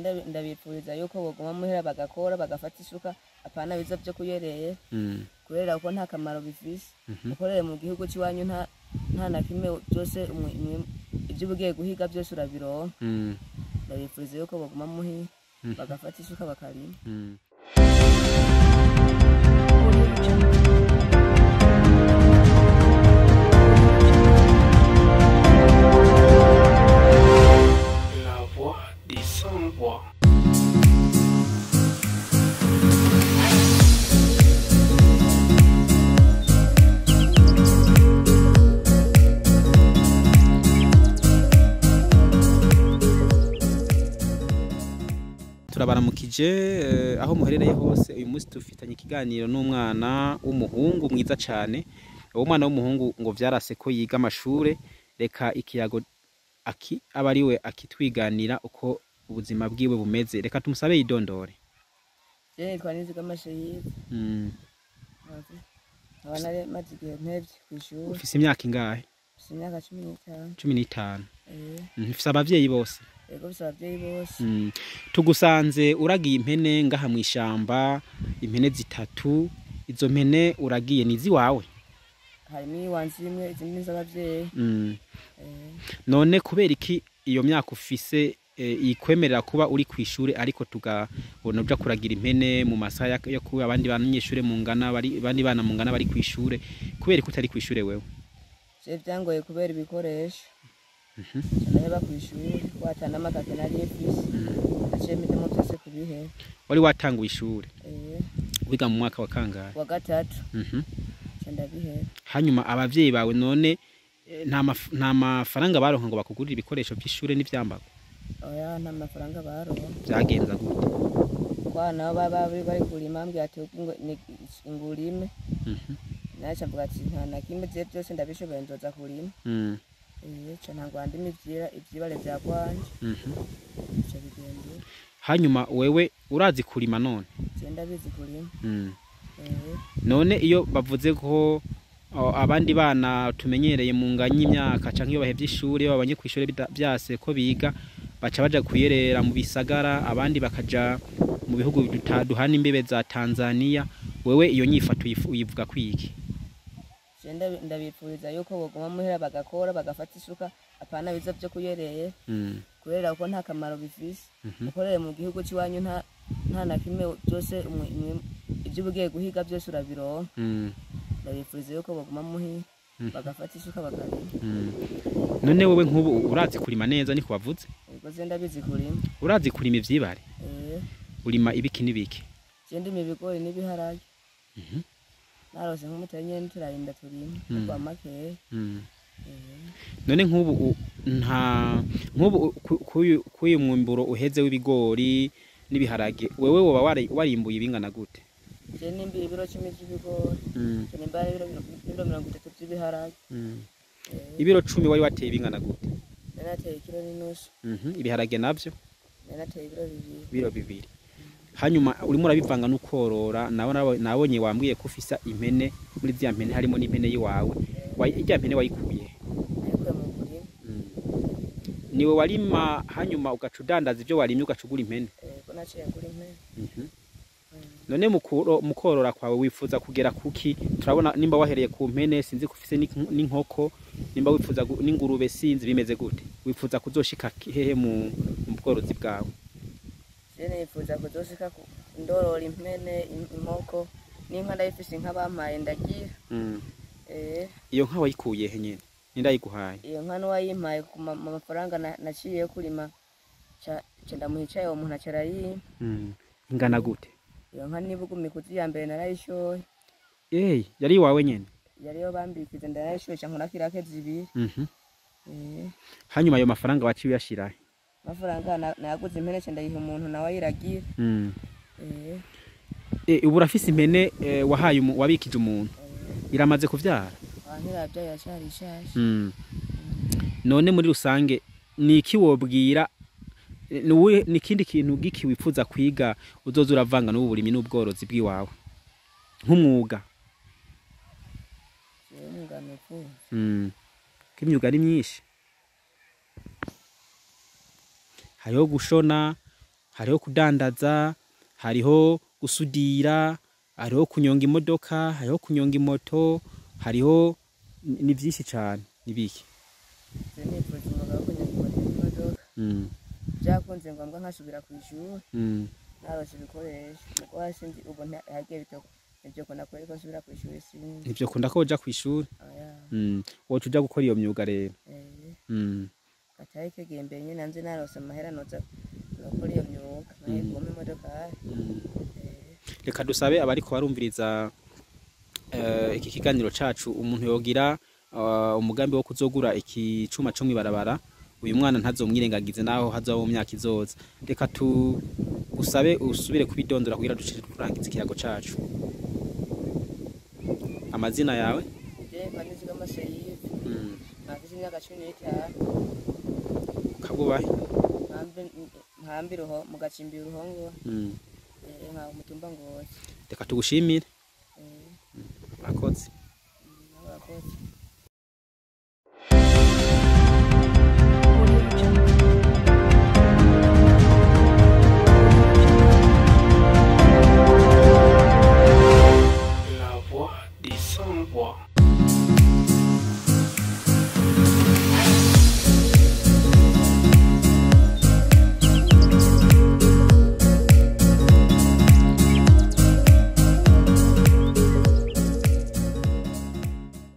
Ndabipfuriza yuko boguma muhira bagakora bagafata isuka, apana biza vyo kuyereye kubera ko nta kamaro bifise. Ukoreye mu gihugu c'iwanyu nta na kimwe, vyose ivyo uba ugiye guhiga vyose urabironka. Ndabipfuriza yuko boguma muhira bagafata isuka bakarima. La voix des sans-voix. Turabaramukije aho muherereye hose. Uyu munsi dufitanye ikiganiro n'umwana w'umuhungu mwiza cane. Uwo mwana w'umuhungu ngo vyarase ko yiga amashure. Reka ikiyago aki aba ariwe akitwiganira uko ubuzima bwiwe bumeze. Reka tumusabe yidondore. Je nitwa Nizigama Sheyidi. Nkaba nari maze igihe mpevye kw'ishure. Ufise imyaka ingahe? Mfise imyaka 15. 15? Eh. Ufise abavyeyi bose? Yego, mfise abavyeyi bose. Tugusanze uragiye impene ngaha mw'ishamba, impene zitatu. Izo mpene uragiye ni iziwawe? Harimo iyiwanje imwe, izindi ni iz'abavyeyi. Eh. None kubera iki iyo myaka ufise ikwemerera kuba uri kw'ishure, ariko tugabona uja kuragira impene mu masaha yo kuba abandi banyeshure mungana bari, abandi bana mungana bari kw'ishure? Kubera iki utari kw'ishure wewe? Je vyangoye kubera ibikoresho, nca ndaheba kw'ishure kuko ata n'amakake nari mfise. Naciye mpitamwo vyose kubiheba. Wari watanguye ishure? Eh. Wiga mu mwaka wa kangahe? Wa gatatu. Nca ndabiheba. Hanyuma abavyeyi bawe none nta mafaranga baronka ngo bakugurire ibikoresho vy'ishure n'ivyambarwa? Oya, nta mafaranga baronka. Vyagenza gute? Kwa nabo baba bari kurima, ambwira ati ngo ngurime. Naca mvuga ati nta na kimwe, je vyose ndabishoboye, nzoza kurima. Eh, ca ntangura ndima ivyibare vya kwanje. Bica bigenda. Hanyuma wewe urazi kurima none? Je ndabizi kurima. Eh. None iyo bavuze ko abandi bana tumenyereye mu nganya imyaka canke iyo bahevye ishure, iyo babanye kw'ishure vyase ko biga, baca baja kuyerera mu bisagara, abandi bakaja mu bihugu duhana imbibe za Tanzania, wewe iyo nyifato uyivuga kwiki? Je ndabipfuriza yuko boguma muhira bagakora bagafata isuka, apana biza vyo kuyereye kubera ko nta kamaro bifise. Ukoreye mu gihugu c'iwanyu nta na kimwe, vyose ivyo uba ugiye guhiga vyose urabironka. Ndabipfuriza yuko boguma muhira bagafata isuka bakarima. None wewe nk'ubu urazi kurima neza, niko bavuze? Yego, je ndabizi kurima. Urazi kurima ivyibare? Eh. Urima ibiki n'ibiki? Je ndima ibigori n'ibiharage. Narose nk'umutari nyene turarinda turima kwa makeya. Eh. None nk'ubu nta nk'ubu kuyu mwimburo uheze w'ibigori n'ibiharage, wewe woba warimbuye ibingana gute? Je nimba ibiro 10 vy'ibigori. Je nimba ibiro 30 vy'ibiharage. Eh. Ibiro 10 wari wateye ibingana gute? Nari nateye ikiro n'inusu. Ibiharage navyo? Nari nateye ibiro 2. Ibiro 2. Hanyuma urimo urabivanga n'ukworora. Nabonye wambwiye ko ufisa impene. Muri zya mpene harimo n'impene yiwawe. Irya mpene wayikuye? Nayikuye mu murima. Niwe warima, hanyuma ugaca udandaza ivyo warimye, ugaca ugura impene? Yego, naciye ngura impene. None mu korora kwawe wifuza kugera kuki? Turabona nimba wahereye ku mpene, sinzi ko ufise n'inkoko, nimba wifuza n'ingurube, sinzi bimeze gute. Wifuza kuzoshika hehe mu bworozi bwawe? Je nifuza kuzoshika ndorora impene, inkoko n'inka ndayifise, inka bampaye ndagira. Eh. Iyo nka wayikuye he nyene? Nindayiguhaye? Iyo nka n'uwayimpaye ku mafaranga naciye yo kurima, ca ndamuha icayi, uwo muntu aca arayimpa. Ingana gute? Iyo nka nibugumi kuzi ya mbere narayishoye. Eh, yari iwawe nyene? Yariyo bambikize, ndarayishoye, ca nkurako irake zibiri. Eh. Hanyuma ayo mafaranga waciye uyashirahe? Amafaranga nayaguze impene, ca ndayiha umuntu nawe ayiragira. Eh. Eh, ubu urafise impene wahaye wabikije umuntu. Iramaze kuvyara? Ntiravyaye, iracari ishasha. None muri rusange ni iki wobwira, ni ikindi kintu giki wifuza kwiga uzoza uravanga n'ubu burimyi n'ubworozi bw'iwawe nk'umwuga? Jewe umwuga nifuza. Ko imyuga ari myinshi, hariho gushona, Hariho kudandaza, hariho gusudira, hariho kunyonga imodoka, hariho kunyonga imoto, hariho ni vyinshi cane. Nibiki? Je nifuza umwuga wo kunyonga imoto n'imodoka. Vyakunze ngombwa nkasubira kw'ishuri, narose ibikoresho. Mugo hasi ubu hagiye bitoko ivyo kunda kubera ko nsubira kw'ishuri sinzi. Ntivyo kunda ko uja kw'ishuri. Oya. Woca uja gukora iyo myuga rero. Eh. Atari kegeye imbere nyene nanje narose amahera noza gukora iyo myuga nkayiguma imodokari. Reka dusabe abariko barumviriza iki kiganiro cacu, umuntu yogira umugambi wo kuzogura iki cuma co mw'ibarabara, uyu mwana ntazomwirengagize naho hazoba mu myaka izoza. Reka tu usabe usubire kubidondora kugira duce turangiza ikiyago cacu. Amazina yawe? Je nitwa Seyive, mfise imyaka 15. Kabubahe? Nkambi ruho mu gacimbi Ruhongo. Nka umutumba Ngozi. Reka tugushimire. Eh. Murakoze. Murakoze.